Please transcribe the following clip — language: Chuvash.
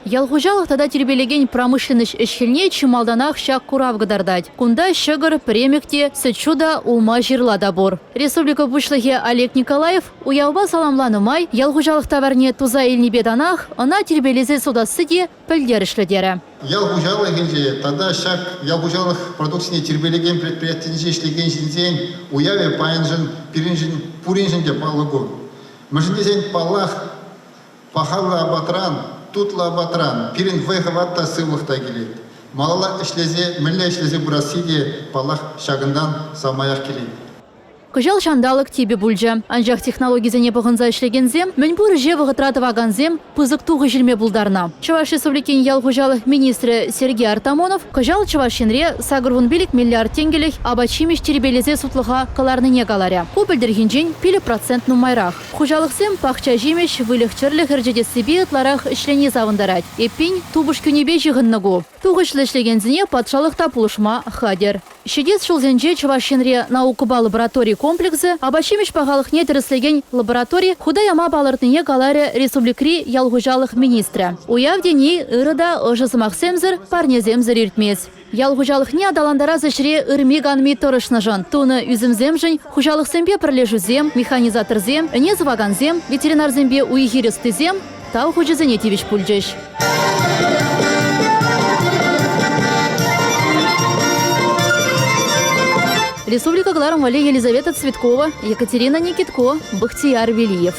Ял хуҫалӑх тата тирпейлекен промышленноҫ ӗҫ-хӗлне чи малтанах ҫак курав кӑтартать. Кунта ҫӑкӑр, пӗремӗк те, сӗт-ҫу та, улма-ҫырла та пур. Республика Пуҫлӑхӗ Олег Николаев уявпа саламланӑ май ял хуҫалӑх таварне туса илнипе танах ӑна тирпейлесе сутасси те пӗлтерӗшлӗ терӗ. Ял хуҫалӑхӗнче тата ҫак ял хуҫалӑх продукцине тирпейлекен предприятинче ӗҫлекен ҫынсен уявӗ паяншӑн пирӗншӗн пуриншӗн те паллӑ кун. Мӗншӗн тесен, паллах, пахаллӑ апатран, тутлӑ апатран пирӗн вӑй-хӑват та, сывлӑх та килет. Малалла ӗҫлесе, мӗнле ӗҫлесе пырасси те, паллах, ҫакӑнтан самаях килет. Кӑҫал ҫанталӑк типӗ пулчӗ. Анчах технологисене пӑхӑнса ӗҫлекенсем, мӗнпур ӗҫе вӑхӑтра тӑвакансем пысӑк тухӑҫ илме пултарнӑ. Чӑваш Республикин ял хуҫалӑх министрӗ Сергей Артамонов кӑҫал Чӑваш Енре 85 миллиард тенкӗлӗх апат-ҫимӗҫ тирпейлесе сутлӑха кӑларнине каларӗ. Ку пӗлтӗрхинчен 5% нумайрах. Хуҫалӑхсем пахча ҫимӗҫ, выльӑх-чӗрлӗх ӗрчетессипе ытларах ӗҫлени савӑнтарать. Эппин, тупӑш кӳнипе ҫыхӑннӑ ку. Тухӑҫлӑ ӗҫлекенсене патшалӑх та пулӑшма хатӗр. Ҫитес ҫулсенче Чӑваш Енре наукӑпа лаборатори комплексӗ, апат-ҫимӗҫ пахалӑхне тӗрӗслекен лаборатори хута яма палӑртнине каларӗ республикӑри ял хуҫалӑх министрӗ. Уяв тени ырӑ та ӑшӑ сӑмахсемсӗр, парнесемсӗр иртмест. Ял хуҫалӑхне аталантарас ӗҫре ырми-канми тӑрӑшнӑшӑн, тунӑ ӳсӗмсемшӗн хуҫалӑхсемпе пӗрлешӳсем, механизаторсем, ӗне сӑвакансем, ветеринарсемпе уй-хир ӑстисем Тав хучӗсене тивӗҫ пулчӗҫ. Республика кӑларӑм валли Елизавета Цветкова, Екатерина Никитко, Бахтияр Велиев.